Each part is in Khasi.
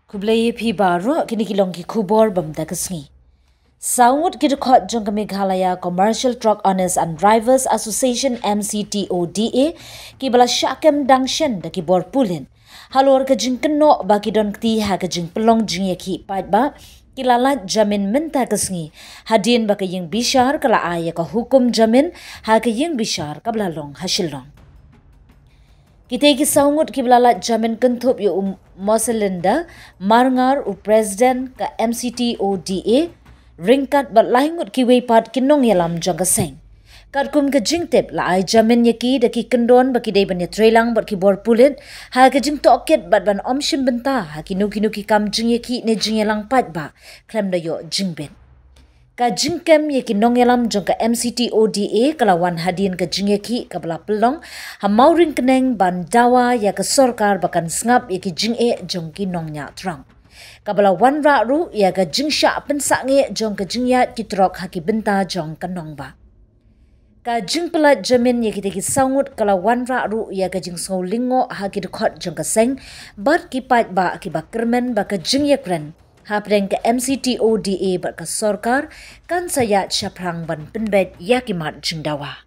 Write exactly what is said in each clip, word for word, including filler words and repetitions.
Khublei ïa phi baroh, kine ki long ki khubor ba mynta ka sngi. Saw ngut ki dkhot jong ka Meghalaya Commercial Truck Owners and Drivers Association, M C T O D A, ki ba la shah kem dang shen da ki bor pulit halor ka jingkynnoh ba ki don kti ha ka jingpynlong jingïakhih paidbah, ki la lait jamin mynta ka sngi, hadien ba ka ïing bishar ka la ai ïa ka hukum jamin ha ka ïing bishar ka ba la long ha Shillong. Kitei ki saw ngut ki ba la lait jamin kynthup ïa u Moselinda Marngar, u president ka M C T O D A, ryngkat bad lai ngut kiwei pat ki nongïalam jong ka seng. Katkum ka jingtip, la ai jamin ïa ki da ki kyndon ba ki dei ban ïatreilang bad ki bor pulit ha ka jingtohkit bad ban ym shim bynta ha kino kino ki kam jingïakhih ne jingïalang paidbah khlem da ïoh jingbit. Ka jingkem ïa ki nongïalam jong ka M C T O D A ka la wan hadien ka jingïakhih ka ba la pynlong ha Mawryngkneng ban dawa ïa ka sorkar ba kan sngap ïa ki jingeh jong ki nongñiah truck. Ka ba la wanrah ruh ïa ka jingshah pynsangeh jong ka jingïaid ki truck ha ki bynta jong ka nongbah. Ka jingpynlait jamin ïa kitei ki saw ngut ka la wanrah ruh ïa ka jingsngew lyngngoh ha ki dkhot jong ka seng bad ki paidbah ki ba kyrmen ba ka jingïakren hapdeng ka M C T O D A bad ka sorkar kan sa ïaid shaphrang ban pynbeit ïa ki mat jingdawa.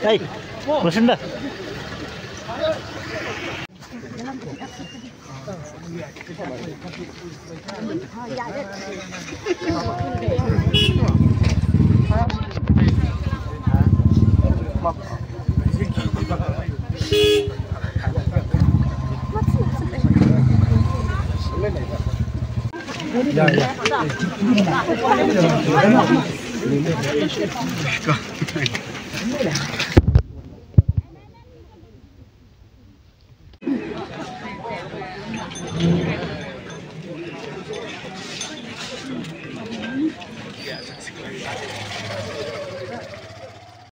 Hey, listen da.